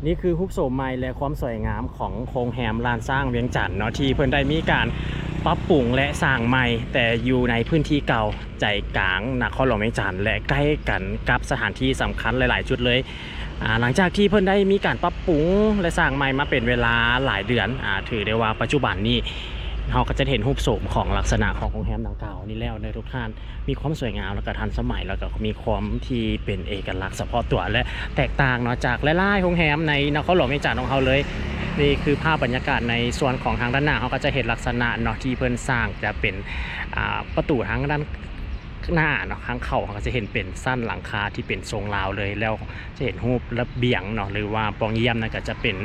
ນີ້ຄືຮູບໂສມໃໝ່ ແລະ ຄວາມສວຍງາມຂອງໂຮງແຮມລ້ານຊ້າງວຽງຈັນເນາະ ທີ່ເພິ່ນໄດ້ມີການປັບປຸງ ແລະ ສ້າງໃໝ່ ແຕ່ຢູ່ໃນພື້ນທີ່ເກົ່າໃຈກາງນະຄອນຫຼວງວຽງຈັນ ແລະ ໃກ້ກັນກັບສະຖານທີ່ສຳຄັນຫຼາຍໆຈຸດເລີຍ. ອາ ຫຼັງຈາກທີ່ເພິ່ນໄດ້ມີການປັບປຸງ ແລະ ສ້າງໃໝ່ມາເປັນເວລາຫຼາຍເດືອນ ອາ ຖືໄດ້ວ່າປັດຈຸບັນນີ້ ເຮົາກໍຈະເຫັນຮູບໂສມຂອງລັກສະນະຂອງໂຮງແຮມດັ່ງກ່າວນີ້ແລ້ວເນາະທຸກທ່ານ. ມີຄວາມສວຍງາມ ແລ້ວກໍທັນສະໄໝ ແລ້ວກໍມີຄວາມທີ່ເປັນເອກະລັກສະເພາະຕົວ ແລະ ແຕກຕ່າງເນາະຈາກຫຼາຍໆໂຮງແຮມໃນນະຄອນຫຼວງວຽງຈັນຂອງເຮົາເລີຍ. ນີ້ຄືພາບບັນຍາກາດໃນສ່ວນຂອງທາງດ້ານໜ້າ ເຮົາກໍຈະເຫັນລັກສະນະເນາະ ທີ່ເພິ່ນສ້າງຈະເປັນ ອ່າ ປະຕູທາງດ້ານໜ້າເນາະ ທາງເຂົ້າ ເຮົາກໍຈະເຫັນເປັນຊັ້ນຫຼັງຄາທີ່ເປັນຊົງລາວເລີຍ ແລ້ວ ຈະເຫັນຮູບລະບຽງເນາະ ຫຼືວ່າປ່ອງຢ້ຽມນັ້ນກໍຈະເປັນ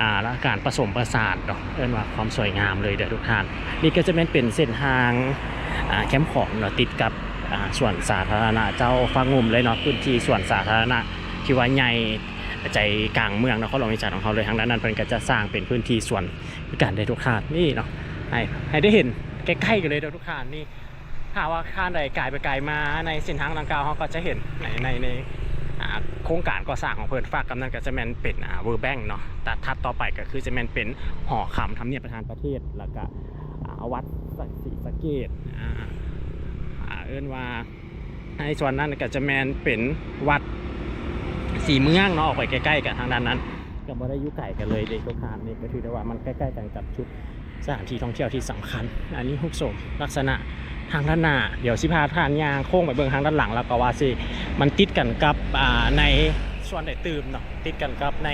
ອ່າ ການປະສົມປະສານເນາະ ເອີ້ນວ່າຄວາມສວຍງາມເລີຍເດີທຸກທ່ານ. ນີ້ກໍຈະແມ່ນເປັນເສັ້ນທາງ ອ່າ ແຄມຂອງເນາະ ຕິດກັບ ອ່າ ສວນສາທາລະນະເຈົ້າຟາກງຸ່ມເລີຍເນາະ ພື້ນທີ່ສວນສາທາລະນະທີ່ວ່າໃຫຍ່ໃຈກາງເມືອງນະຄອນຫຼວງວຽງຈັນຂອງເຮົາເລີຍ. ທາງດ້ານນັ້ນເພິ່ນກໍຈະສ້າງເປັນພື້ນທີ່ສວນຄືກັນເດີທຸກທ່ານ. ນີ້ເນາະ ໃຫ້ ໃຫ້ໄດ້ເຫັນໃກ້ໆກັນເລີຍເດີທຸກທ່ານ. ນີ້ ຖ້າວ່າທ່ານໃດກາຍໄປກາຍມາໃນເສັ້ນທາງດັ່ງກ່າວ ເຮົາກໍຈະເຫັນໃນ ໃນ ໃນ ອ່າ ໂຄງການກໍ່ສ້າງຂອງເພິ່ນ. ຟາກກັບນັ້ນກໍຈະແມ່ນເປັນ ອ່າ ເວີແບັງເນາະ ແຕ່ຖັດຕໍ່ໄປກໍຄືຈະແມ່ນເປັນຫໍຄຳທຳນຽບປະທານປະເທດ ແລ້ວກໍ ອ່າ ວັດສະ ສີສະເກດ ອ່າ ອ່າ ເອີ້ນວ່າ ໃນສ່ວນນັ້ນກໍຈະແມ່ນເປັນວັດສີເມືອງເນາະ ອອກໄປໃກ້ໆກັນທາງດ້ານນັ້ນ ກໍບໍ່ໄດ້ຢູ່ໄກກັນເລີຍເດ້ທຸກທ່ານ. ນີ້ກໍຖືໄດ້ວ່າມັນໃກ້ໆກັນກັບຈຸດ ສະຖານທີ່ທ່ອງທ່ຽວທີ່ສຳຄັນ. ອັນນີ້ຮູບໂສມລັກສະນະທາງດ້ານໜ້າ. ດຽວຊິພາທ່ານຍ່າງໂຄ້ງໄປເບິ່ງທາງດ້ານຫຼັງ ແລ້ວກໍວ່າຊິ ມັນຕິດກັນກັບ ອ່າ ໃນສ່ວນໃດຕື່ມເນາະ ຕິດກັນກັບໃນ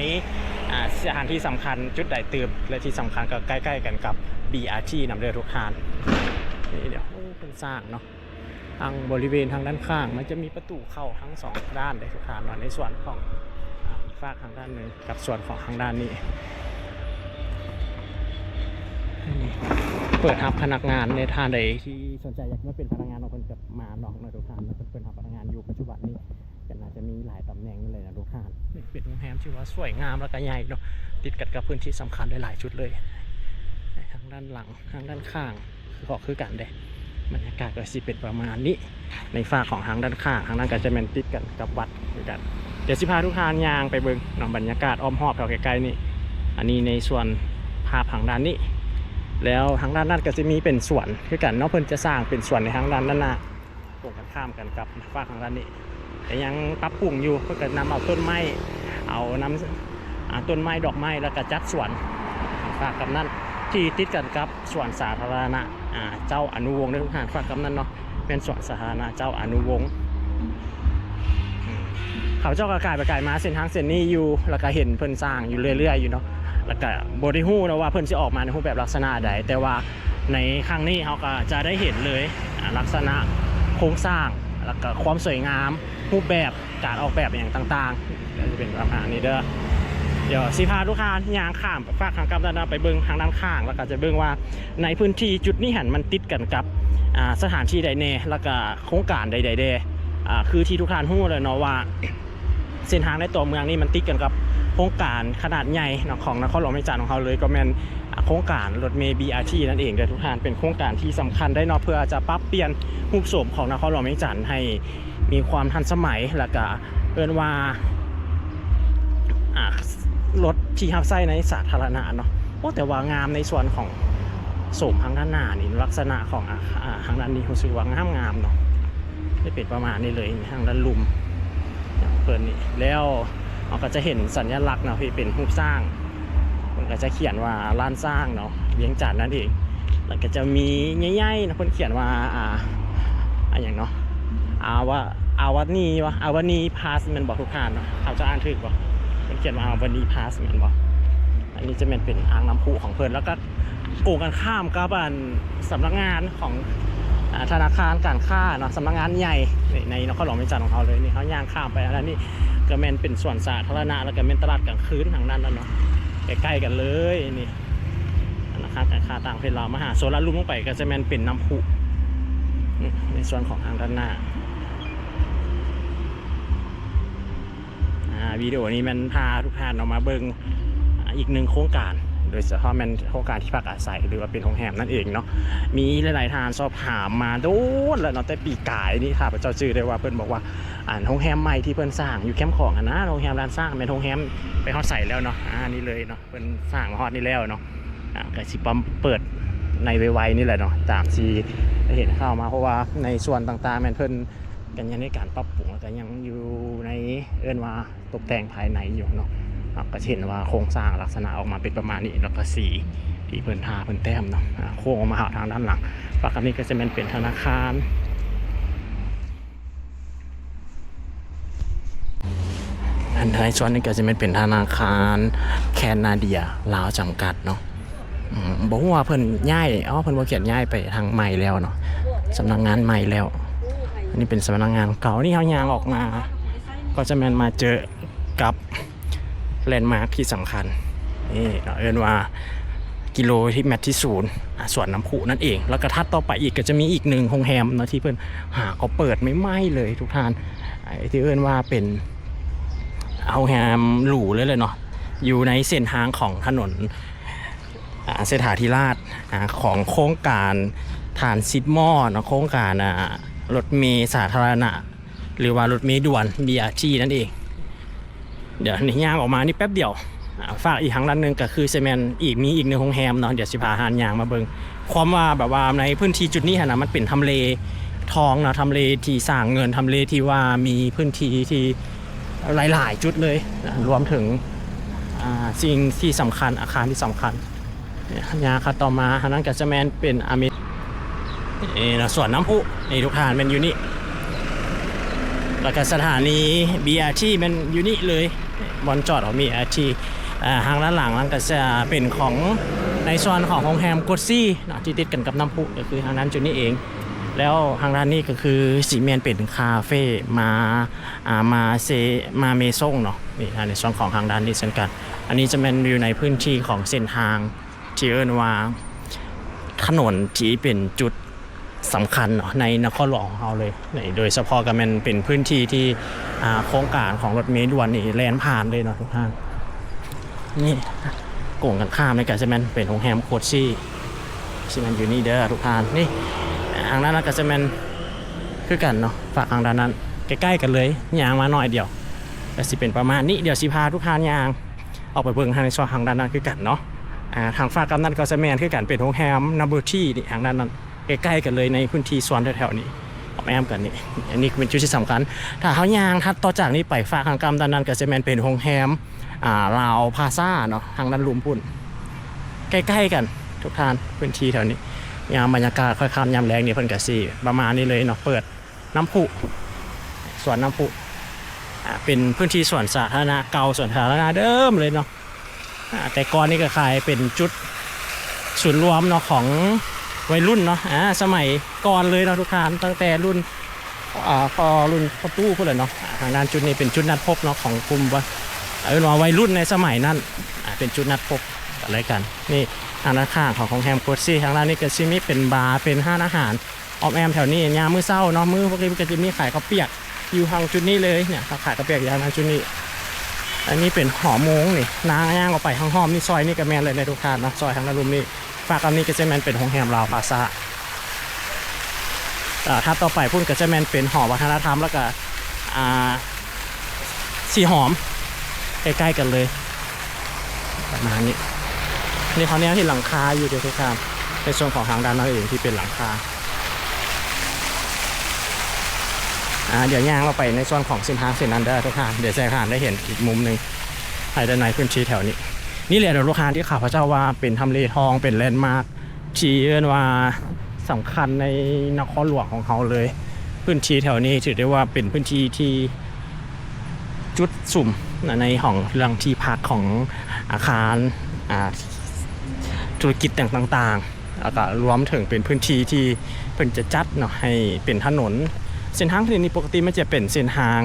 ອ່າ ສະຖານທີ່ສຳຄັນຈຸດໃດຕື່ມ ແລະ ທີ່ສຳຄັນກໍໃກ້ໆກັນກັບ ບີອາທີ ນຳເດີທຸກທ່ານ. ນີ້ດຽວ ໂອ້ ເພິ່ນສ້າງເນາະ ທາງບໍລິເວນທາງດ້ານຂ້າງ ມັນຈະມີປະຕູເຂົ້າທັງສອງດ້ານເດ້ທຸກທ່ານເນາະ ໃນສ່ວນຂອງ ອ່າ ຟາກທາງດ້ານໜຶ່ງ ກັບສ່ວນຂອງທາງດ້ານນີ້ ເປີດຮັບພະນັກງານເນາະ. ທ່ານໃດທີ່ສົນໃຈຢາກມາເປັນພະນັກງານຂອງເພິ່ນກໍມາເນາະ ເນາະທຸກທ່ານເນາະ. ເພິ່ນເປີດຮັບພະນັກງານຢູ່ປັດຈຸບັນນີ້ ກໍໜ້າຈະມີຫຼາຍຕຳແໜ່ງເລີຍນະທຸກທ່ານ. ນີ້ເປັນໂຮງແຮມທີ່ວ່າສວຍງາມ ແລ້ວກໍໃຫຍ່ເນາະ ຕິດກັນກັບພື້ນທີ່ສຳຄັນຫຼາຍໆຈຸດເລີຍ. ທາງດ້ານຫຼັງ ທາງດ້ານຂ້າງ ກໍຄືກັນເດ້ ບັນຍາກາດກໍຊິເປັນປະມານນີ້. ໃນຟາກຂອງທາງດ້ານຂ້າງ ທາງນັ້ນກໍຈະແມ່ນຕິດກັນກັບວັດຄືກັນ. ດຽວຊິພາທຸກທ່ານຍ່າງໄປເບິ່ງເນາະ ບັນຍາກາດອ້ອມຮອບແຖວໃກ້ໆນີ້. ອັນນີ້ໃນສ່ວນພາບທາງດ້ານນີ້ ແລ້ວທາງດ້ານນັ້ນກໍຈະມີເປັນສວນຄືກັນເນາະ ເພິ່ນຈະສ້າງເປັນສວນໃນທາງດ້ານໜ້າ ກົງກັນຂ້າມກັນກັບຟາກທາງດ້ານນີ້ ກໍຍັງປັບປຸງຢູ່. ເພິ່ນກໍນຳເອົາຕົ້ນໄມ້ ເອົານຳ ອ່າ ຕົ້ນໄມ້ ດອກໄມ້ ແລ້ວກໍຈັດສວນ ຟາກກັບນັ້ນ ທີ່ຕິດກັນກັບສວນສາທາລະນະ ອ່າ ເຈົ້າອະນຸວົງເດີທຸກທ່ານ. ຟາກກັບນັ້ນເນາະ ແມ່ນສວນສາທາລະນະເຈົ້າອະນຸວົງ. ອືມ ຂ້າພະເຈົ້າກໍກາຍໄປກາຍມາເສັ້ນທາງເສັ້ນນີ້ຢູ່ ແລ້ວກໍເຫັນເພິ່ນສ້າງຢູ່ເລື້ອຍໆຢູ່ເນາະ ແລ້ວກໍບໍ່ໄດ້ຮູ້ເນາະວ່າເພິ່ນຊິອອກມາໃນຮູບແບບລັກສະນະໃດ ແຕ່ວ່າ ໃນຄັ້ງນີ້ເຮົາກໍຈະໄດ້ເຫັນເລີຍ ອາ ລັກສະນະໂຄງສ້າງ ແລ້ວກໍຄວາມສວຍງາມ ຮູບແບບການອອກແບບຫຍັງຕ່າງໆ ກໍຈະເປັນປະມານນີ້ເດີ. ດຽວຊິພາລູກຄ້າຍ່າງຂ້າມຟາກທາງກັບດ້ານໜ້າໄປເບິ່ງທາງດ້ານຂ້າງ ແລ້ວກໍຈະເບິ່ງວ່າໃນພື້ນທີ່ຈຸດນີ້ຫັ້ນມັນຕິດກັນກັບ ອາ ສະຖານທີ່ໃດແດ່ ແລ້ວກໍໂຄງການໃດໆແດ່. ອາ ຄືທີ່ທຸກທ່ານຮູ້ແລ້ວເນາະວ່າ ເສັ້ນທາງໃນຕົວເມືອງນີ້ມັນຕິດກັນກັບໂຄງການຂະໜາດໃຫຍ່ເນາະ ຂອງນະຄອນຫຼວງວຽງຈັນຂອງເຮົາເລີຍ ກໍແມ່ນ ອາ ໂຄງການລົດເມ ບີອາທີ ນັ້ນເອງເດີທຸກທ່ານ. ເປັນໂຄງການທີ່ສຳຄັນໄດ໋ເນາະ ເພື່ອຈະປັບປ່ຽນຮູບໂສມຂອງນະຄອນຫຼວງວຽງຈັນໃຫ້ມີຄວາມທັນສະໄໝ ແລ້ວກະເອີ້ນວ່າ ອາ ລົດທີ່ຮັບໃຊ້ໃນສາທາລະນະເນາະ. ໂອ້ ແຕ່ວ່າງາມໃນສ່ວນຂອງໂສມທາງດ້ານໜ້ານີ້ ລັກສະນະຂອງ ອາ ອາ ທາງດ້ານນີ້ຮູ້ສຶກວ່າງາມໆເນາະ. ຈະເປັນປະມານນີ້ເລີຍ ທາງດ້ານລຸ່ມເພິ່ນນີ້ ແລ້ວເຮົາກໍຈະເຫັນສັນຍະລັກເນາະ ທີ່ເປັນຮູບຊ້າງ ເພິ່ນກໍຈະຂຽນວ່າລ້ານຊ້າງເນາະ ວຽງຈັນນັ້ນເອງ. ແລ້ວກໍຈະມີໃຫຍ່ໆເນາະ ເພິ່ນຂຽນວ່າ ອາ ອາ ຫຍັງເນາະ ອາວະ ອາວະນີວະ ອາວະນີພາສ ແມ່ນບໍ່ທຸກທ່ານເນາະ? ເຮົາຈະອ່ານຖືກບໍ່? ເພິ່ນຂຽນວ່າອາວະນີພາສ ແມ່ນບໍ່? ອັນນີ້ຈະແມ່ນເປັນອ່າງນ້ຳພຸຂອງເພິ່ນ ແລ້ວກໍ ກົງກັນຂ້າມກັບອັນສຳນັກງານຂອງ ອາ ທະນາຄານການຄ້າເນາະ ສຳນັກງານໃຫຍ່ໃນ ໃນນະຄອນຫຼວງວຽງຈັນຂອງເຮົາເລີຍ. ນີ້ເຮົາຍ່າງຂ້າມໄປ ອັນນັ້ນນີ້ກໍແມ່ນເປັນສວນສາທາລະນະ ແລ້ວກໍແມ່ນຕະຫຼາດກາງຄືນທາງນັ້ນເນາະ ໃກ້ໆກັນເລີຍ. ນີ້ທະນາຄານການຄ້າຕ່າງປະເທດລາວມະຫາຊົນ ແລ້ວລຸ່ມລົງໄປກໍຈະແມ່ນເປັນນ້ຳພຸ ໃນສ່ວນຂອງທາງດ້ານໜ້າ. ອ່າ ວິດີໂອນີ້ແມ່ນພາທຸກທ່ານເນາະ ມາເບິ່ງ ອ່າ ອີກໜຶ່ງໂຄງການ ໂດຍສະເພາະແມ່ນໂຄງການທີ່ພັກອາໄສ ຫຼືວ່າເປັນໂຮງແຮມນັ້ນເອງເນາະ. ມີຫຼາຍໆທ່ານສອບຖາມມາໂດນແລ້ວເນາະ, ແຕ່ປີກາຍນີ້ຂ້າພະເຈົ້າຈື່ໄດ້ວ່າເພິ່ນບອກວ່າ ອັນໂຮງແຮມໃໝ່ທີ່ເພິ່ນສ້າງຢູ່ແຄມຂອງຫັ້ນນະ, ໂຮງແຮມລ້ານຊ້າງ ແມ່ນໂຮງແຮມໄປຮອດໃສແລ້ວເນາະ. ອາ ນີ້ເລີຍເນາະ, ເພິ່ນສ້າງມາຮອດນີ້ແລ້ວເນາະ. ອາ ກໍຊິປ້ອມເປີດໃນໄວໆນີ້ແຫຼະເນາະ, ຕາມທີ່ໄດ້ເຫັນຂ່າວມາ, ເພາະວ່າໃນສ່ວນຕ່າງໆແມ່ນເພິ່ນ ກໍຍັງໃນການປັບປຸງ ແລ້ວກໍຍັງຢູ່ໃນ ເອີ້ນວ່າຕົກແຕ່ງພາຍໃນຢູ່ເນາະ. ເຮົາກໍຈະເຫັນວ່າໂຄງສ້າງລັກສະນະອອກມາເປັນປະມານນີ້ ແລ້ວກໍສີທີ່ເພິ່ນທາເພິ່ນແຕ້ມເນາະ. ອາ ໂຄ້ງອອກມາຫາທາງດ້ານຫຼັງ, ຝັ່ງນີ້ກໍຈະແມ່ນເປັນທະນາຄານ. ອັນໃນສ່ວນນີ້ກໍຈະແມ່ນເປັນທະນາຄານແຄນນາເດຍລາວຈຳກັດເນາະ. ອືມ ບໍ່ຮູ້ວ່າເພິ່ນຍ້າຍ, ອໍ ເພິ່ນບໍ່ຂຽນຍ້າຍໄປທາງໃໝ່ແລ້ວເນາະ. ສຳນັກງານໃໝ່ແລ້ວ, ອັນນີ້ເປັນສຳນັກງານເກົ່າ. ນີ້ເຮົາຍ່າງອອກມາ ກໍຈະແມ່ນມາເຈີກັບແລນມາກທີ່ສຳຄັນ ນີ້ເນາະ, ເອີ້ນວ່າກິໂລແມັດທີສູນ ອາ ສວນນ້ຳພຸນັ້ນເອງ. ແລ້ວກໍຖັດຕໍ່ໄປອີກ ກໍຈະມີອີກໜຶ່ງໂຮງແຮມເນາະ ທີ່ເພິ່ນຫາກໍເປີດໃໝ່ໆເລີຍທຸກທ່ານ, ໄອ້ທີ່ເອີ້ນວ່າເປັນໂຮງແຮມຫຼູເລີຍແຫຼະເນາະ, ຢູ່ໃນເສັ້ນທາງຂອງຖະໜົນ ອາ ເສດຖາທິລາດ ອາ ຂອງໂຄງການທານຊິດມອລເນາະ, ໂຄງການ ອາ ລົດເມສາທາລະນະ ຫຼືວ່າລົດເມດ່ວນ ບີອາທີ ນັ້ນເອງ. ດຽວນີ້ຍ່າງອອກມານີ້ແປັບດຽວ ອາ ຝາກອີກທາງດ້ານໜຶ່ງ ກໍຄືຊິແມ່ນອີກ ມີອີກໜຶ່ງໂຮງແຮມເນາະ. ດຽວຊິພາທ່ານຍ່າງມາເບິ່ງ ຄວາມວ່າແບບວ່າໃນພື້ນທີ່ຈຸດນີ້ຫັ້ນນະ ມັນເປັນທຳເລທອງເນາະ, ທຳເລທີ່ສ້າງເງິນ, ທຳເລທີ່ວ່າມີພື້ນທີ່ທີ່ ຫຼາຍໆຈຸດເລີຍ ລວມເຖິງ ອ່າ ສິ່ງທີ່ສຳຄັນ, ອາຄານທີ່ສຳຄັນ. ຍ່າງຂັ້ນຕໍ່ມາ ອັນນັ້ນກໍຈະແມ່ນເປັນອາເມ ເອີ ສວນນ້ຳພຸ ນີ້ທຸກທ່ານ ແມ່ນຢູ່ນີ້. ແລ້ວກໍສະຖານີ ບີອາທີ ແມ່ນຢູ່ນີ້ເລີຍ, ບ່ອນຈອດຂອງ ບີອາທີ. ອ່າ ທາງດ້ານຫຼັງນັ້ນກໍຈະເປັນຂອງ ໃນສ່ວນຂອງໂຮງແຮມ Cozy ເນາະ ທີ່ຕິດກັນກັບນ້ຳພຸ ກໍຄືທາງດ້ານຈຸດນີ້ເອງ. ແລ້ວທາງດ້ານນີ້ກໍຄືຊິແມ່ນເປັນຄາເຟ ມາ ອ່າ ມາເຊ ມາເມຊົງເນາະ. ນີ້ ໃນສ່ວນຂອງທາງດ້ານນີ້ເຊັ່ນກັນ, ອັນນີ້ຈະແມ່ນຢູ່ໃນພື້ນທີ່ຂອງເສັ້ນທາງທີ່ເອີ້ນວ່າຖະໜົນທີ່ເປັນຈຸດສຳຄັນເນາະ ໃນນະຄອນຫຼວງຂອງເຮົາເລີຍ. ນີ້ໂດຍສະເພາະກໍແມ່ນເປັນພື້ນທີ່ທີ່ ອ່າ ໂຄງການຂອງລົດເມດ່ວນນີ້ແລ່ນຜ່ານເລີຍເນາະທຸກທ່ານ. ນີ້ກົງກັນຂ້າມນີ້ກໍຈະແມ່ນເປັນໂຮງແຮມ Cozy ຊິແມ່ນຢູ່ນີ້ເດີທຸກທ່ານ. ນີ້ ທາງດ້ານນັ້ນກໍຈະແມ່ນຄືກັນເນາະ, ຝາກທາງດ້ານນັ້ນ ໃກ້ໆກັນເລີຍ, ຍ່າງມາໜ້ອຍດຽວ ກໍຊິເປັນປະມານນີ້. ດຽວຊິພາທຸກທ່ານຍ່າງອອກໄປເບິ່ງທາງໃນຊ່ອງທາງດ້ານນັ້ນຄືກັນເນາະ. ອ່າ ທາງຝາກກັບນັ້ນກໍຈະແມ່ນຄືກັນ ເປັນໂຮງແຮມ Novelty ນີ້ ທາງດ້ານນັ້ນ ໃກ້ໆກັນເລີຍ ໃນພື້ນທີ່ສວນແຖວໆນີ້ ອ້ອມແອ້ມກັນນີ້. ອັນນີ້ເປັນຈຸດທີ່ສຳຄັນ. ຖ້າເຮົາຍ່າງຖັດຕໍ່ຈາກນີ້ໄປ ຝາກທາງກ້ຳດ້ານນັ້ນກໍຈະແມ່ນເປັນໂຮງແຮມ ອ່າ ລາວພາຊາເນາະ, ທາງດ້ານລຸ່ມພຸ້ນ ໃກ້ໆກັນທຸກທ່ານ. ພື້ນທີ່ແຖວນີ້ ຍາມບັນຍາກາດຄ່ອຍຄ່ຳຍາມແລງນີ້ ເພິ່ນກໍຊິປະມານນີ້ເລີຍເນາະ, ເປີດນ້ຳພຸ ສວນນ້ຳພຸ ອ່າ ເປັນພື້ນທີ່ສວນສາທາລະນະເກົ່າ, ສວນສາທາລະນະເດີມເລີຍເນາະ. ອ່າ ແຕ່ກ່ອນນີ້ກໍຂາຍເປັນຈຸດສູນລວມເນາະ ຂອງໄວລຸ້ນເນາະ, ອ່າ ສະໄໝກ່ອນເລີຍເນາະທຸກທ່ານ, ຕັ້ງແຕ່ລຸ້ນ ອ່າ ພໍ່ລຸ້ນພໍ່ຕູ້ພຸ້ນແຫຼະເນາະ. ອ່າ ທາງດ້ານຈຸດນີ້ເປັນຈຸດນັດພົບເນາະ ຂອງກຸ່ມວ່າ ເອີ້ນວ່າໄວລຸ້ນໃນສະໄໝນັ້ນ, ອ່າ ເປັນຈຸດນັດພົບກັນແລະກັນ. ນີ້ທາງດ້ານຂ້າງຂອງໂຮງແຮມ Cozy ທາງດ້ານນີ້ກໍຊິມີເປັນບາ ເປັນຮ້ານອາຫານ ອ້ອມແອ້ມແຖວນີ້ ຍາມມື້ເຊົ້າເນາະ, ມື້ພວກນີ້ມັນກໍຈະມີຂາຍເຂົ້າປຽກຢູ່ທາງຈຸດນີ້ເລີຍເນຍ, ເຂົາຂາຍເຂົ້າປຽກຢູ່ທາງຈຸດນີ້. ອັນນີ້ເປັນຫໍໂມງນີ້, ນາງຍ່າງອອກໄປທາງອ້ອມນີ້, ຊອຍນີ້ກໍແມ່ນເລີຍເນາະທຸກທ່ານເນາະ, ຊອຍທາງດ້ານລຸ່ມນີ້. ຟາກອັນນີ້ກໍຈະແມ່ນເປັນໂຮງແຮມລາວພາຊາ. ເອີ ຖັດຕໍ່ໄປພຸ້ນກໍຈະແມ່ນເປັນຫໍວັດທະນະທຳ ແລ້ວກໍ ອ່າ ສີຫອມ ໃກ້ໆກັນເລີຍ ປະມານນີ້. ນີ້ເຮົາແນມເຫັນຫຼັງຄາຢູ່ເດີທຸກທ່ານ, ໃນສ່ວນຂອງທາງດ້ານນອກເອງທີ່ເປັນຫຼັງຄາ. ອ່າ ດຽວຍ່າງເຂົ້າໄປໃນສ່ວນຂອງເສັ້ນທາງເສັ້ນນັ້ນເດີທຸກທ່ານ, ດຽວຈະໃຫ້ທ່ານໄດ້ເຫັນອີກມຸມໜຶ່ງ ພາຍໃນພື້ນທີ່ແຖວນີ້. ນີ້ແຫຼະເດີທຸກທ່ານ ທີ່ຂ້າພະເຈົ້າວ່າເປັນທຳເລທອງ ເປັນແລນມາກ ທີ່ເອີ້ນວ່າສຳຄັນໃນນະຄອນຫຼວງຂອງເຮົາເລີຍ. ພື້ນທີ່ແຖວນີ້ຖືໄດ້ວ່າເປັນພື້ນທີ່ທີ່ຈຸດສຸມໃນຂອງເລື່ອງທີ່ພັກຂອງອາຄານ ອ່າ ທຸລະກິດຕ່າງໆ ແລ້ວກໍລວມເຖິງເປັນພື້ນທີ່ທີ່ເພິ່ນຈະຈັດເນາະ ໃຫ້ເປັນຖະໜົນ. ເສັ້ນທາງເສັ້ນນີ້ປົກກະຕິມັນຈະເປັນເສັ້ນທາງ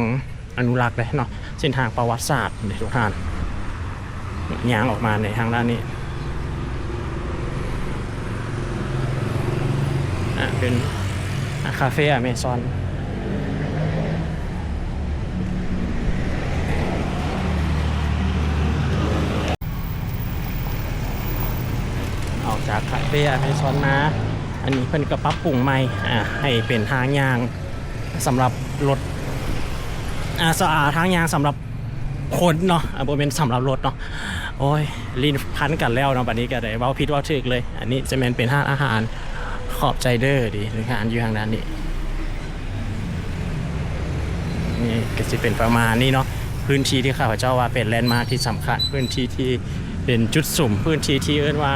ອະນຸລັກເດ້ເນາະ, ເສັ້ນທາງປະຫວັດສາດເດ້ທຸກທ່ານ. ຍ່າງອອກມາໃນທາງດ້ານນີ້ ອ່າ ເປັນ ອ່າ ຄາເຟອາເມຊອນ. ເວອາເມຊອນມາ ອັນນີ້ເພິ່ນກໍປັບປຸງໃໝ່ ອ່າ ໃຫ້ເປັນທາງຍ່າງສຳລັບລົດ ອ່າ ສະ ອ່າ ທາງຍ່າງສຳລັບຄົນເນາະ ອ່າ ບໍ່ແມ່ນສຳລັບລົດເນາະ. ໂອ້ຍ ລີ້ນພັນກັນແລ້ວເນາະ ບັດນີ້ກໍໄດ້ເວົ້າຜິດເວົ້າຖືກເລີຍ. ອັນນີ້ຈະແມ່ນເປັນຮ້ານອາຫານ ຂອບໃຈເດີ ດີ ຮ້ານອາຫານຢູ່ທາງດ້ານນີ້. ນີ້ກໍຊິເປັນປະມານນີ້ເນາະ ພື້ນທີ່ທີ່ຂ້າພະເຈົ້າວ່າເປັນແລນມາກທີ່ສຳຄັນ ພື້ນທີ່ທີ່ເປັນຈຸດສຸມ ພື້ນທີ່ທີ່ເອີ້ນວ່າ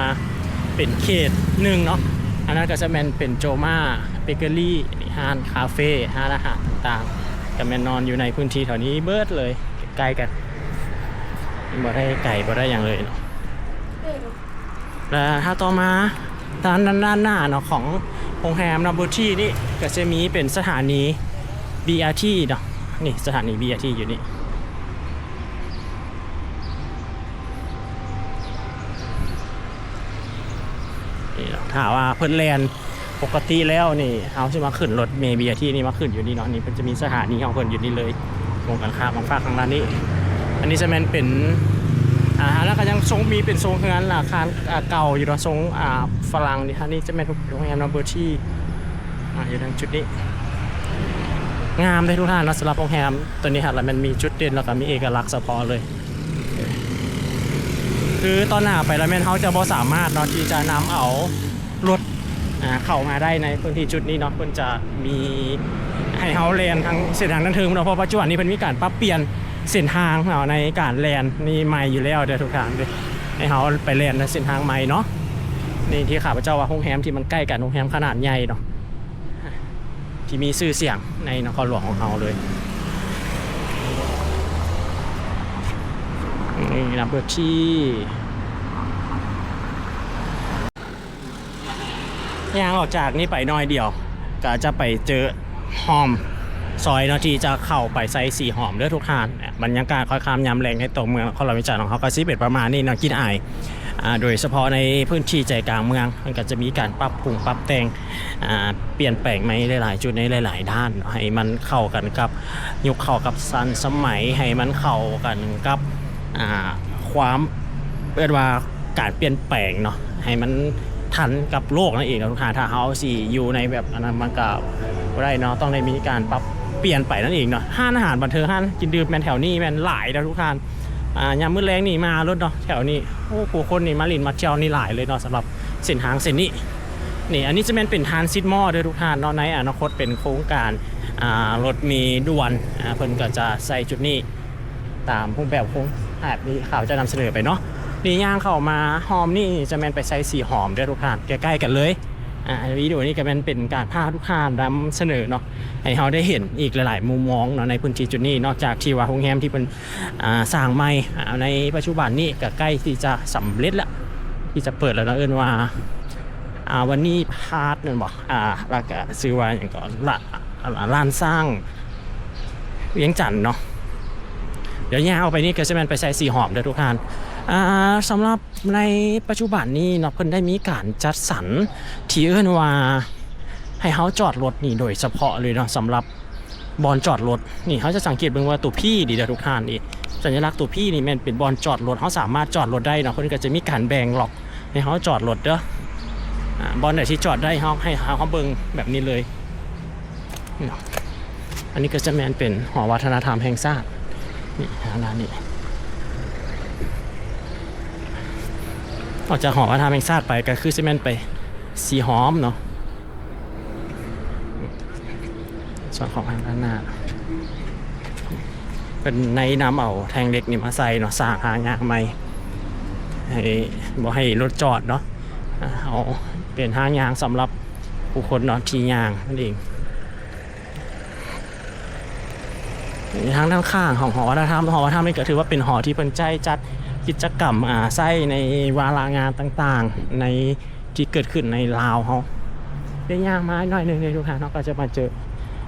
ເປັນເຂດໜຶ່ງເນາະ. ອັນນັ້ນກໍຈະແມ່ນເປັນໂຈມາເບເກີຣີ ຮ້ານຄາເຟ ຮ້ານອາຫານຕ່າງໆ ກໍແມ່ນນອນຢູ່ໃນພື້ນທີ່ແຖວນີ້ເບິດເລີຍ ໃກ້ໆກັນ ບໍ່ໄດ້ໄກບໍ່ໄດ້ຫຍັງເລີຍເນາະ. ແລ້ວຖ້າຕໍ່ມາທາງດ້ານໜ້າເນາະ ຂອງໂຮງແຮມນອບເບີທີນີ້ ກໍຈະມີເປັນສະຖານີບີອາທີເນາະ. ນີ້ສະຖານີບີອາທີຢູ່ນີ້ ນີ້ເນາະ. ຖ້າວ່າເພິ່ນແລ່ນ ປົກກະຕິແລ້ວນີ້ ເຮົາຊິມາຂຶ້ນລົດເມບີອາທີນີ້ ມາຂຶ້ນຢູ່ນີ້ເນາະ. ນີ້ເພິ່ນຈະມີສະຖານີຂອງເພິ່ນຢູ່ນີ້ເລີຍ ກົງກັນຂ້າມມາຟາກທາງດ້ານນີ້. ອັນນີ້ຈະແມ່ນເປັນ ອ່າ ແລ້ວກໍຍັງຊົງ ມີເປັນຊົງເຮືອນອາຄານ ອ່າ ເກົ່າຢູ່ເນາະ ຊົງ ອ່າ ຝຣັ່ງນີ້. ອັນນີ້ຈະແມ່ນໂຮງແຮມນອບເບີທີ ອ່າ ຢູ່ທາງຈຸດນີ້ ງາມເດ້ທຸກທ່ານເນາະ. ສຳລັບໂຮງແຮມຕົວນີ້ຫັ້ນລະແມ່ນມີຈຸດເດັ່ນ ແລ້ວກໍມີເອກະລັກສະເພາະເລີຍ. ຄືຕອນໜ້າໄປລະແມ່ນເຮົາຈະບໍ່ສາມາດເນາະ ທີ່ຈະນຳເອົາລົດ ອ່າ ເຂົ້າມາໄດ້ໃນພື້ນທີ່ຈຸດນີ້ເນາະ. ເພິ່ນຈະມີໃຫ້ເຮົາແລ່ນທາງເສັ້ນທາງດ້ານເທິງເນາະ ເພາະປັດຈຸບັນນີ້ເພິ່ນມີການປັບປ່ຽນເສັ້ນທາງເນາະ ໃນການແລ່ນນີ້ໃໝ່ຢູ່ແລ້ວເດີທຸກທ່ານເດີ ໃຫ້ເຮົາໄປແລ່ນໃນເສັ້ນທາງໃໝ່ເນາະ. ນີ້ທີ່ຂ້າພະເຈົ້າວ່າໂຮງແຮມທີ່ມັນໃກ້ກັນ ໂຮງແຮມຂະໜາດໃຫຍ່ເນາະ ທີ່ມີຊື່ສຽງໃນນະຄອນຫຼວງຂອງເຮົາເລີຍ. ນີ້ນຳເບີທີ ຍ່າງອອກຈາກນີ້ໄປໜ້ອຍດຽວ ກໍຈະໄປເຈີຮ່ອມຊອຍເນາະ ທີ່ຈະເຂົ້າໄປໃສ່ສີຫອມເດີທຸກທ່ານ. ບັນຍາກາດຄ່ອຍຄ່ຳຍາມແລງໃນຕົວເມືອງນະຄອນຫຼວງວຽງຈັນຂອງເຮົາ ກໍຊິເປັນປະມານນີ້ເນາະ ກິນອາຍ ອ່າ ໂດຍສະເພາະໃນພື້ນທີ່ໃຈກາງເມືອງ ມັນກໍຈະມີການປັບປຸງປັບແຕ່ງ ອ່າ ປ່ຽນແປງໃໝ່ຫຼາຍໆຈຸດໃນຫຼາຍໆດ້ານເນາະ ໃຫ້ມັນເຂົ້າກັນກັບຍຸກ ເຂົ້າກັບທັນສະໄໝ ໃຫ້ມັນເຂົ້າກັນກັບ ອ່າ ຄວາມ ເອີ້ນວ່າການປ່ຽນແປງເນາະ ໃຫ້ມັນທັນກັບໂລກນັ້ນເອງເນາະທຸກທ່ານ. ຖ້າເຮົາຊິຢູ່ໃນແບບອັນນັ້ນມັນກໍບໍ່ໄດ້ເນາະ ຕ້ອງໄດ້ມີການປັບປ່ຽນໄປນັ້ນເອງເນາະ. ຮ້ານອາຫານບັນເທີງ ຮ້ານກິນດື່ມແມ່ນແຖວນີ້ແມ່ນຫຼາຍເດີທຸກທ່ານ. ອ່າ ຍາມມື້ແລງນີ້ມາໂລດເນາະ ແຖວນີ້ ໂອ້ ຜູ້ຄົນນີ້ມາຫຼິ້ນມາທ່ຽວນີ້ຫຼາຍເລີຍເນາະ ສຳລັບເສັ້ນທາງເສັ້ນນີ້. ນີ້ ອັນນີ້ຈະແມ່ນເປັນທຣານຊິດມໍເດີທຸກທ່ານເນາະ ໃນອະນາຄົດເປັນໂຄງການ ອ່າ ລົດເມດ່ວນ ອ່າ ເພິ່ນກໍຈະໃສ່ຈຸດນີ້ຕາມຮູບແບບໂຄງແບບທີ່ຂ້າພະເຈົ້ານຳສະເໜີໄປເນາະ. ນີ້ຍ່າງເຂົ້າມາຮ່ອມນີ້ຈະແມ່ນໄປໃສ່ສີຫອມເດີທຸກທ່ານ ໃກ້ໆກັນເລີຍ. ອ່າ ວິດີໂອນີ້ກໍແມ່ນເປັນການພາທຸກທ່ານນຳສະເໜີເນາະ ໃຫ້ເຮົາໄດ້ເຫັນອີກຫຼາຍໆມຸມມອງເນາະ ໃນພື້ນທີ່ຈຸດນີ້ ນອກຈາກທີ່ວ່າໂຮງແຮມທີ່ເພິ່ນ ອ່າ ສ້າງໃໝ່ ອ່າ ໃນປັດຈຸບັນນີ້ກໍໃກ້ທີ່ຈະສຳເລັດແລ້ວ ທີ່ຈະເປີດແລ້ວເນາະ ເອີ້ນວ່າ ອ່າ ວັນນີ້ພາດແມ່ນບໍ່ ອ່າ ແລ້ວກໍຊື່ວ່າຫຍັງກໍ ລະ ຮ້ານຊ້າງວຽງຈັນເນາະ. ດຽວຍ່າງອອກໄປນີ້ກໍຈະແມ່ນໄປໃສ່ສີຫອມເດີທຸກທ່ານ. ອ່າ ສຳລັບໃນປັດຈຸບັນນີ້ເນາະ ເພິ່ນໄດ້ມີການຈັດສັນທີ່ເອີ້ນວ່າໃຫ້ເຮົາຈອດລົດນີ້ໂດຍສະເພາະເລີຍເນາະ ສຳລັບ ບ່ອນຈອດລົດນີ້ ເຮົາຈະສັງເກດເບິ່ງວ່າຕົວ P ນີ້ເດີທຸກທ່ານ ນີ້ ສັນຍະລັກຕົວ P ນີ້ແມ່ນເປັນບ່ອນຈອດລົດ ເຮົາສາມາດຈອດລົດໄດ້ເນາະ. ເພິ່ນກໍຈະມີການແບ່ງລັອກໃຫ້ເຮົາຈອດລົດເດີ ອ່າ ບ່ອນໃດທີ່ຈອດໄດ້ ເຮົາ ໃຫ້ເຮົາເບິ່ງແບບນີ້ເລີຍເນາະ. ອັນນີ້ກໍຈະແມ່ນເປັນຫໍວັດທະນະທຳແຫ່ງຊາດ ນີ້ ທາງດ້ານນີ້ ອອກຈາກຫໍວັດທະນະທຳແຫ່ງຊາດໄປ ກໍຄືຊິແມ່ນໄປສີຫອມເນາະ. ສ່ວນຂອງທາງດ້ານໜ້າ ເພິ່ນໄດ້ນຳເອົາແທ່ງເຫຼັກນີ້ມາໃສ່ເນາະ ສ້າງທາງຍ່າງໃໝ່ ໃຫ້ ບໍ່ໃຫ້ລົດຈອດເນາະ ເອົາເປັນທາງຍ່າງສຳລັບຜູ້ຄົນເນາະ ທີ່ຍ່າງນັ້ນເອງ. ທາງດ້ານຂ້າງຂອງຫໍວັດທະນະທຳ ຫໍວັດທະນະທຳນີ້ກໍຖືວ່າເປັນຫໍທີ່ເພິ່ນໃຊ້ຈັດກິດຈະກຳ ອ່າ ໃຊ້ໃນວາລະງານຕ່າງໆ ໃນ ທີ່ເກີດຂຶ້ນໃນລາວເຮົາ. ໄດ້ຍ່າງມາໜ້ອຍໜຶ່ງເດທຸກທ່ານເນາະ ກໍຈະມາເຈີ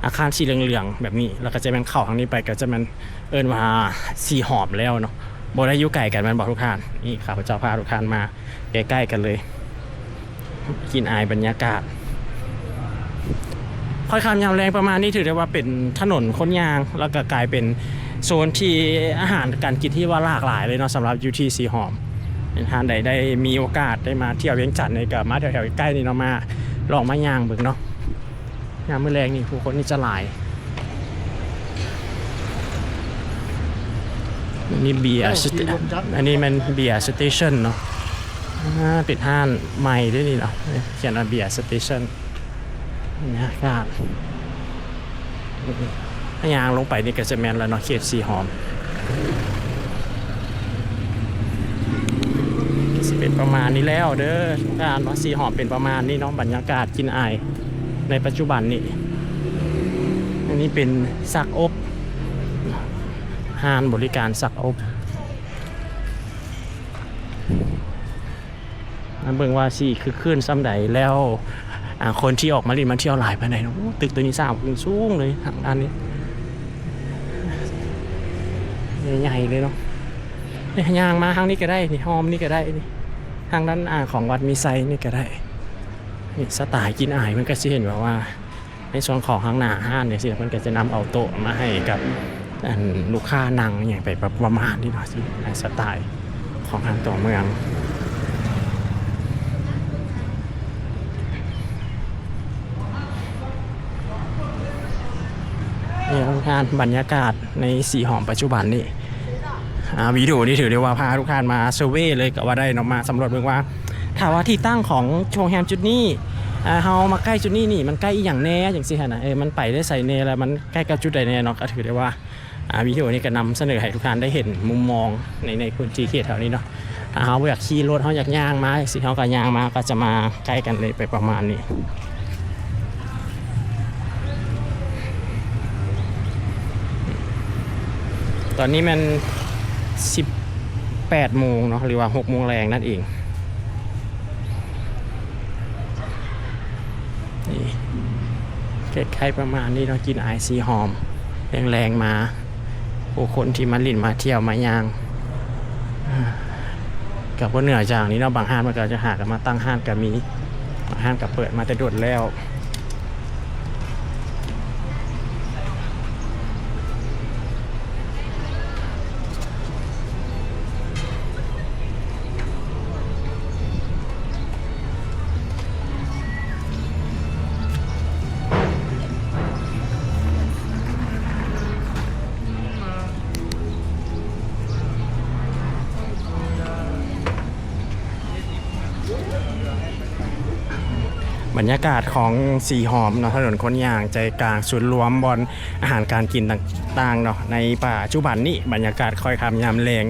ອາຄານສີເຫຼືອງໆແບບນີ້ ແລ້ວກໍຈະແມ່ນເຂົ້າທາງນີ້ໄປ ກໍຈະແມ່ນເອີ້ນວ່າສີຫອມແລ້ວເນາະ ບໍ່ໄດ້ຢູ່ໄກກັນແມ່ນບໍ່ທຸກທ່ານ? ນີ້ຂ້າພະເຈົ້າພາທຸກທ່ານມາໃກ້ໆກັນເລີຍ ກິນອາຍບັນຍາກາດ. ຄ່ອຍຄ່ຳຍາມແລງປະມານນີ້ ຖືໄດ້ວ່າເປັນຖະໜົນຄົນຍ່າງ ແລ້ວກໍກາຍເປັນໂຊນທີ່ອາຫານການກິນທີ່ວ່າຫຼາກຫຼາຍເລີຍເນາະ ສຳລັບຢູ່ທີ່ສີຫອມ. ທ່ານໃດໄດ້ມີໂອກາດໄດ້ມາທ່ຽວວຽງຈັນນີ້ ກໍມາແຖວໆໃກ້ໆນີ້ເນາະ ມາລອງມາຍ່າງເບິ່ງເນາະ. ຍາມມື້ແລງນີ້ຜູ້ຄົນນີ້ຈະຫຼາຍ. ອັນນີ້ເບຍ ສະເຕ- ອັນນີ້ແມ່ນເບຍສະເຕຊັນເນາະ. ອ່າ ເປັນຮ້ານໃໝ່ເດ້ນີ້ເນາະ ຂຽນວ່າເບຍສະເຕຊັນ. ບັນຍາກາດ ຍ່າງລົງໄປນີ້ກໍຈະແມ່ນແລ້ວເນາະ ເຂດສີຫອມ. ກໍຊິເປັນປະມານນີ້ແລ້ວເດີ ທ່ານວ່າສີຫອມເປັນປະມານນີ້ເນາະ ບັນຍາກາດກິ່ນອາຍໃນປັດຈຸບັນນີ້. ອັນນີ້ເປັນຊັກອົບ ຮ້ານບໍລິການຊັກອົບ. ມາເບິ່ງວ່າຊິຄຶກຄື້ນສ່ຳໃດແລ້ວ. ອ່າ ຄົນທີ່ອອກມາຫຼິ້ນມາທ່ຽວຫຼາຍປານໃດເນາະ. ໂອ້ ຕຶກຕົວນີ້ສ້າງຂຶ້ນສູງເລີຍ ທາງດ້ານນີ້ ໃຫຍ່ໆເລີຍເນາະ. ນີ້ ຍ່າງມາທາງນີ້ກໍໄດ້ ນີ້ ອ້ອມນີ້ກໍໄດ້ ນີ້ ທາງດ້ານ ອ່າ ຂອງວັດມີໄຊນີ້ກໍໄດ້. ນີ້ ສະຕາຍກິ່ນອາຍ ເພິ່ນກໍຊິເຫັນແບບວ່າ ໃນສ່ວນຂອງທາງໜ້າຮ້ານຈັ່ງຊີ້ ເພິ່ນກໍຈະນຳເອົາໂຕະມາໃຫ້ກັບ ອັນ ລູກຄ້ານັ່ງຫຍັງໄປປະ ປະມານນີ້ເນາະ ຊິໃນສະຕາຍຂອງທາງຕົວເມືອງ. ນີ້ ທ່ານ ບັນຍາກາດໃນສີຫອມປັດຈຸບັນນີ້. ອ່າ ວິດີໂອນີ້ຖືໄດ້ວ່າພາທຸກທ່ານມາເຊີເວເລີຍກໍວ່າໄດ້ເນາະ ມາສຳຫຼວດເບິ່ງວ່າ ຖ້າວ່າທີ່ຕັ້ງຂອງໂຮງແຮມຈຸດນີ້ ອ່າ ເຮົາມາໃກ້ຈຸດນີ້ນີ້ ມັນໃກ້ອີ່ຫຍັງແດ່ ຈັ່ງຊີ້ຫັ້ນນະ. ເອີ ມັນໄປໄດ້ໃສແດ່ ແລ້ວມັນໃກ້ກັບຈຸດໃດແດ່ເນາະ. ກໍຖືໄດ້ວ່າ ອ່າ ວິດີໂອນີ້ກໍນຳສະເໜີໃຫ້ທຸກທ່ານໄດ້ເຫັນມຸມມອງໃນ ໃນພື້ນທີ່ເຂດແຖວນີ້ເນາະ. ຖ້າເຮົາບໍ່ຢາກຂີ່ລົດ ເຮົາຢາກຍ່າງມາ ຊິ ເຮົາກໍຍ່າງມາ ກໍຈະມາໃກ້ກັນເລີຍ ໄປປະມານນີ້. ຕອນນີ້ແມ່ນສິບແປດໂມງເນາະ ຫຼືວ່າຫົກໂມງແລງນັ້ນເອງ. ນີ້ ໃກ້ໆປະມານນີ້ເນາະ ກິ່ນອາຍສີຫອມ ແລງໆມາ ຜູ້ຄົນທີ່ມາຫຼິ້ນມາທ່ຽວມາຍ່າງ ອ່າ ກໍບໍ່ເໜືອຈາກນີ້ເນາະ. ບາງຮ້ານມັນກໍຈະຫາກັນມາຕັ້ງຮ້ານກໍມີ ບາງຮ້ານກໍເປີດມາແຕ່ດົນແລ້ວ. ບັນຍາກາດຂອງສີຫອມເນາະ ຖະໜົນຄົນຍ່າງ ໃຈກາງສູນລວມບ່ອນອາຫານການກິນຕ່າງໆເນາະ. ໃນປັດຈຸບັນນີ້ ບັນຍາກາດຄ້ອຍຄ່ຳຍາມແລງ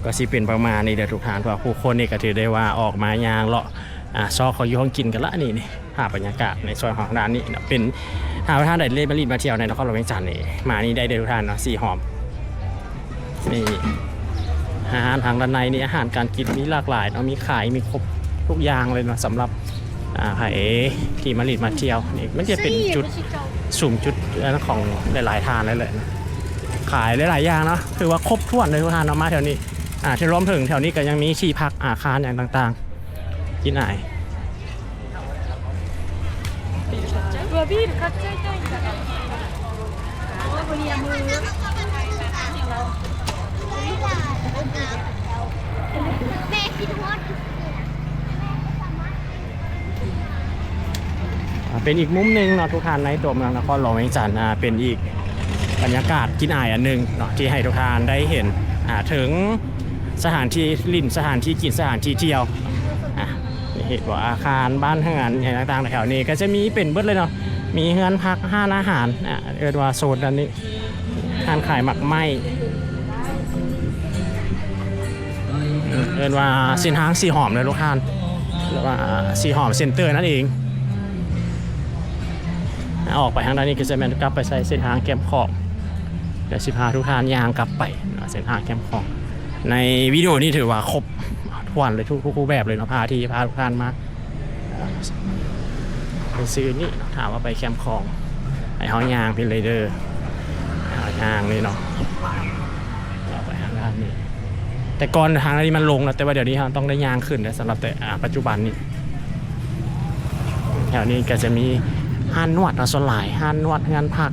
ກໍຊິເປັນປະມານນີ້ເດີທຸກທ່ານ ເພາະວ່າຜູ້ຄົນນີ້ກໍຖືໄດ້ວ່າອອກມາຍ່າງເລາະ ອ່າ ຊອກຂອງຢູ່ຂອງກິນກັນລະ ນີ້ ນີ້. ພາບບັນຍາກາດໃນສ່ວນຂອງດ້ານນີ້ເນາະ ເປັນ ຖ້າວ່າທ່ານໃດເລຍມາຫຼິ້ນມາທ່ຽວໃນນະຄອນຫຼວງວຽງຈັນນີ້ ມານີ້ໄດ້ເດີທຸກທ່ານເນາະ ສີຫອມ. ນີ້ ອາຫານທາງດ້ານໃນນີ້ ອາຫານການກິນມີຫຼາກຫຼາຍເນາະ ມີຂາຍ ມີຄົບທຸກຢ່າງເລີຍເນາະ ສຳລັບ ອ່າ ໃຜທີ່ມາຫຼິ້ນມາທ່ຽວ. ນີ້ມັນຈະເປັນຈຸດ ຊຸມຈຸດຂອງຫຼາຍໆທ່ານເລີຍແຫຼະ ຂາຍຫຼາຍໆຢ່າງເນາະ ຖືວ່າຄົບຖ້ວນເລີຍທຸກທ່ານເນາະ ມາແຖວນີ້. ອ່າ ລວມເຖິງແຖວນີ້ກໍຍັງມີທີ່ພັກ ອາຄານຫຍັງຕ່າງໆ ກິນອາຍ. ອ່າ ເປັນອີກມຸມໜຶ່ງເນາະ ທຸກທ່ານ ໃນຕົວເມືອງນະຄອນຫຼວງວຽງຈັນ ອ່າ ເປັນອີກບັນຍາກາດກິນອາຍອັນໜຶ່ງເນາະ ທີ່ໃຫ້ທຸກທ່ານໄດ້ເຫັນ ອ່າ ເຖິງສະຖານທີ່ຫຼິ້ນ ສະຖານທີ່ກິນ ສະຖານທີ່ທ່ຽວ. ອ່າ ເຫັນບໍ່ ອາຄານບ້ານເຮືອນຫຍັງຕ່າງໆ ແຖວນີ້ກໍຈະມີເປັນເບິດເລີຍເນາະ ມີເຮືອນພັກ ຮ້ານອາຫານ ອ່າ ເອີ້ນວ່າໂຊນດ້ານນີ້ ຮ້ານຂາຍໝາກໄມ້ ເອີ້ນວ່າເສັ້ນທາງສີຫອມເດີທຸກທ່ານ ຫຼືວ່າສີຫອມເຊັນເຕີນັ້ນເອງ. ອອກໄປທາງດ້ານນີ້ກໍຈະແມ່ນກັບໄປໃສ່ເສັ້ນທາງແຄມຂອງ ດຽວຊິພາທຸກທ່ານຍ່າງກັບໄປເສັ້ນທາງແຄມຂອງ. ໃນວິດີໂອນີ້ຖືວ່າຄົບຖ້ວນເລີຍ ທຸກຮູບແບບເລີຍເນາະ ພາທີ່ພາທຸກທ່ານມາ ເອີ ໄປຊື້ນີ້ເນາະ ຖ້າວ່າໄປແຄມຂອງ ໃຫ້ເຮົາຍ່າງໄປເລີຍເດີ ເຮົາຍ່າງນີ້ເນາະ ເຂົ້າໄປທາງດ້ານນີ້. ແຕ່ກ່ອນທາງນີ້ມັນລົງເນາະ ແຕ່ວ່າດຽວນີ້ເຮົາຕ້ອງໄດ້ຍ່າງຂຶ້ນເດີ ສຳລັບແຕ່ ອ່າ ປັດຈຸບັນນີ້. ແຖວນີ້ກໍຈະມີຮ້ານນວດເນາະ ສ່ວນຫຼາຍຮ້ານນວດ ເຮືອນພັກ.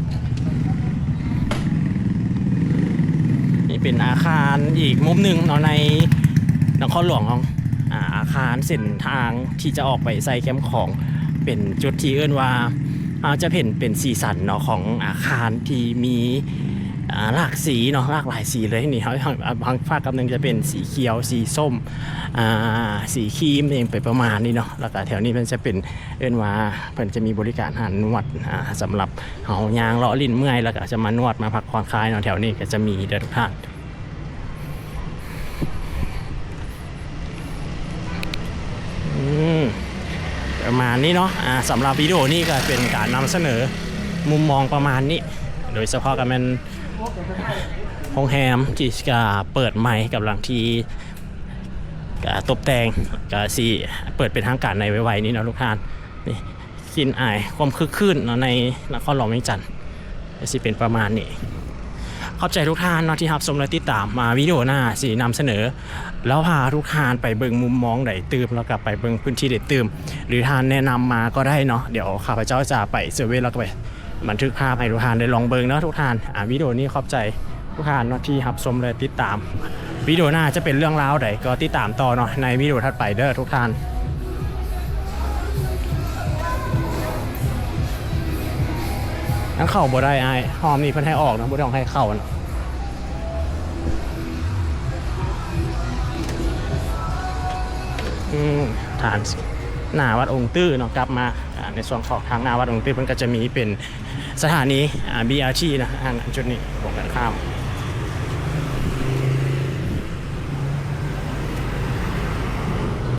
ນີ້ເປັນອາຄານອີກມຸມໜຶ່ງເນາະ ໃນ ນະຄອນຫຼວງຂອງ ອາ ອາຄານເສັ້ນທາງທີ່ຈະອອກໄປໃສ່ແຄມຂອງ ເປັນຈຸດທີ່ເອີ້ນວ່າ ອາ ຈະເຫັນເປັນສີສັນເນາະ ຂອງອາຄານທີ່ມີ ອາ ຫຼາກສີເນາະ ຫຼາກຫຼາຍສີເລີຍ. ນີ້ເຮົາ ເຮົາ ບາງພາກກັບໜຶ່ງຈະເປັນສີຂຽວ ສີສົ້ມ ອາ ສີຄຣີມ ຫຍັງໄປປະມານນີ້ເນາະ. ແລ້ວກະແຖວນີ້ມັນຈະເປັນ ເອີ້ນວ່າເພິ່ນຈະມີບໍລິການຮ້ານນວດ ອາ ສຳລັບເຮົາຍ່າງເລາະຫຼິ້ນເມື່ອຍ ແລ້ວກະຈະມານວດ ມາພັກຜ່ອນຄາຍເນາະ. ແຖວນີ້ກະຈະມີເດີທຸກທ່ານ. ອືມ ປະມານນີ້ເນາະ. ອາ ສຳລັບວິດີໂອນີ້ກະເປັນການນຳສະເໜີມຸມມອງປະມານນີ້ ໂດຍສະເພາະກະແມ່ນໂຮງແຮມທີ່ກະເປີດໃໝ່ ກຳລັງທີ່ ກະຕົບແຕ່ງ ກະຊິເປີດເປັນທາງການໃນໄວໆນີ້ເນາະທຸກທ່ານ. ນີ້ ກິ່ນອາຍຄວາມຄຶກຄື້ນເນາະ ໃນນະຄອນຫຼວງວຽງຈັນ ກະຊິເປັນປະມານນີ້. ຂອບໃຈທຸກທ່ານເນາະທີ່ຮັບຊົມ ແລະ ຕິດຕາມ. ມາວິດີໂອໜ້າຊິນຳສະເໜີ ແລ້ວພາທຸກທ່ານໄປເບິ່ງມຸມມອງໃດຕື່ມ ແລ້ວກະໄປເບິ່ງພື້ນທີ່ໃດຕື່ມ ຫຼືທ່ານແນະນຳມາກໍໄດ້ເນາະ. ດຽວຂ້າພະເຈົ້າຈະໄປເຊີເວ ແລ້ວກະໄປ ບັນທຶກພາບໃຫ້ທຸກທ່ານໄດ້ລອງເບິ່ງເນາະທຸກທ່ານ. ອາ ວິດີໂອນີ້ຂອບໃຈທຸກທ່ານເນາະທີ່ຮັບຊົມ ແລະ ຕິດຕາມ. ວິດີໂອໜ້າຈະເປັນເລື່ອງລາວໃດກໍຕິດຕາມຕໍ່ເນາະ ໃນວິດີໂອຖັດໄປເດີທຸກທ່ານ. ຍັງເຂົ້າບໍ່ໄດ້ອ້າຍ ຮອບນີ້ເພິ່ນໃຫ້ອອກເນາະ ບໍ່ໄດ້ໃຫ້ເຂົ້າເນາະ. ອືມ ທາງໜ້າວັດອົງຕື້ເນາະ ກັບມາ ອາ ໃນຊ່ວງຂອງທາງໜ້າວັດອົງຕື້ ເພິ່ນກະຈະມີເປັນ ສະຖານີ ອາ ບີອາທີ ນະ ທາງຈຸດນີ້ ກົງກັນຂ້າມ